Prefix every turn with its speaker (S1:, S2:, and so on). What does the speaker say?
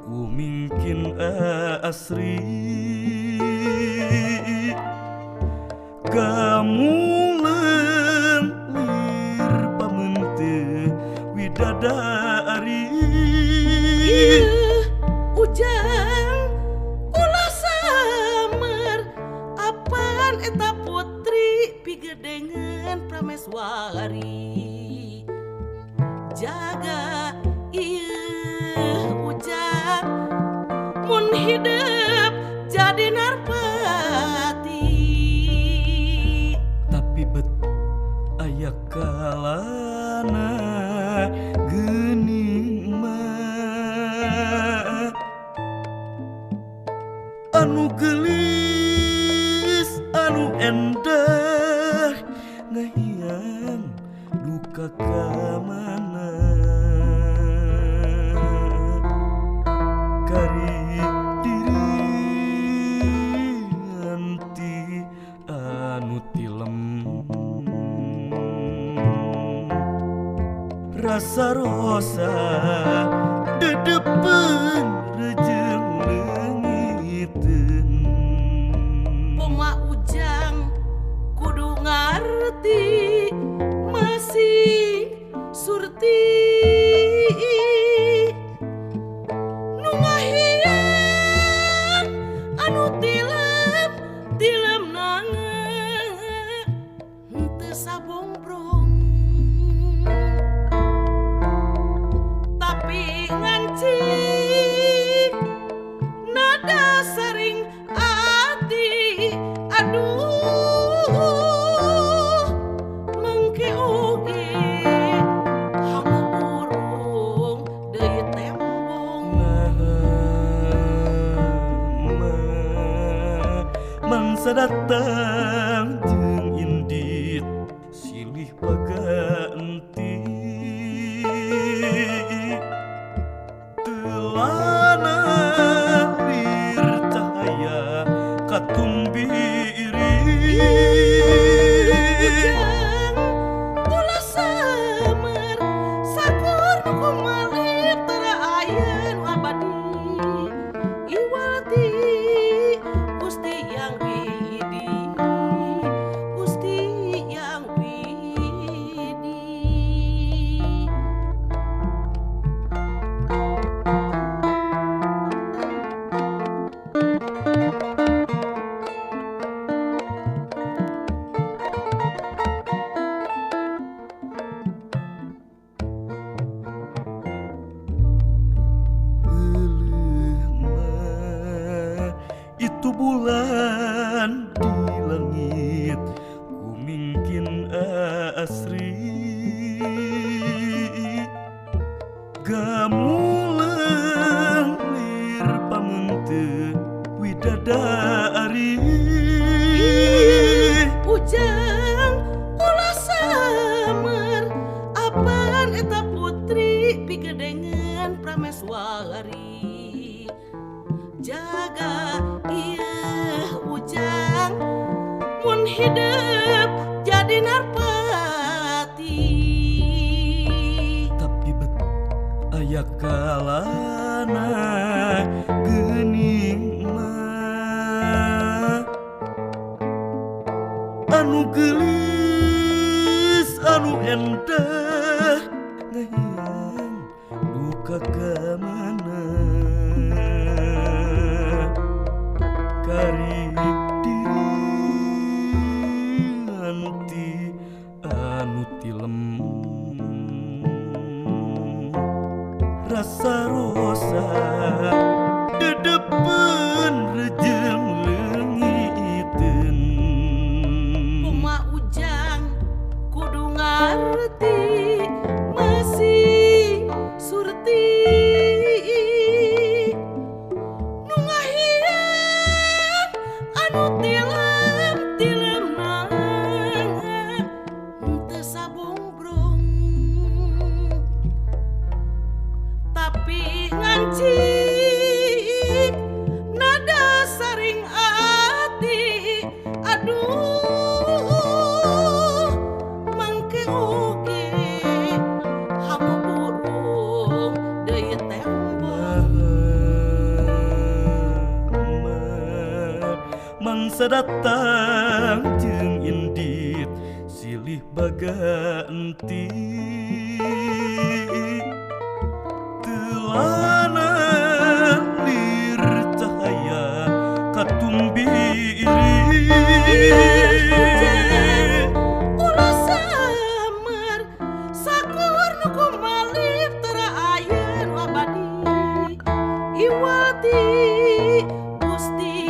S1: Kumingkin asri Gamuleung lir pameunte widadari.
S2: Ieu Ujang ulah samer apan eta putri pigedengeun prameswari. Jaga ieu Ujang mun hidup jadi narpati.
S1: Tapi bet aya kalana geuning mah anu geulis anu endah ngahiang duka ka mana kari diri nganti anu tilem rasa rosa dedepeun rejeng leungiteun.
S2: Poma Ujang kudu ngarti masing surti nu ngahiang anu tilem tilem nange henteu sabongbrong tapi ngancik nada saring ati. Aduh mengke oge hamu burung deui tembong.
S1: Mah mangsa datang jeung indit silih paganti telana lir cahaya katumbiri.
S2: Ujang ulah samer sakur nu kumalip tara aya nu abadi iwati Gusti Yang Widi, Gusti Yang Widi.
S1: Euleuh mah itu bulan di langit kumingkin asri gamuleung lir pameunte widadari.
S2: Ujang ulah samer apan eta putri pigedengeun prameswari. Jaga ieu Ujang mun hidup jadi narpati.
S1: Tapi bet aya kalana geuning mah anu geulis anu endah ngahiang duka ka mana kari diri nganti anu tilem rasa rosa dedepeun rejeng leungiteun.
S2: Poma Ujang kudu ngarti masing surti nu ngahiang anu tilem tilem henteu sabongbrong tapi ngancik nada saring ati. Aduh mangke oge hamu burung deui tembong.
S1: Asa datang jeung indit silih baganti telana lir cahaya katumbiri
S2: ulah samar sakur nu kumalip tara aya nu abadi iwati Gusti.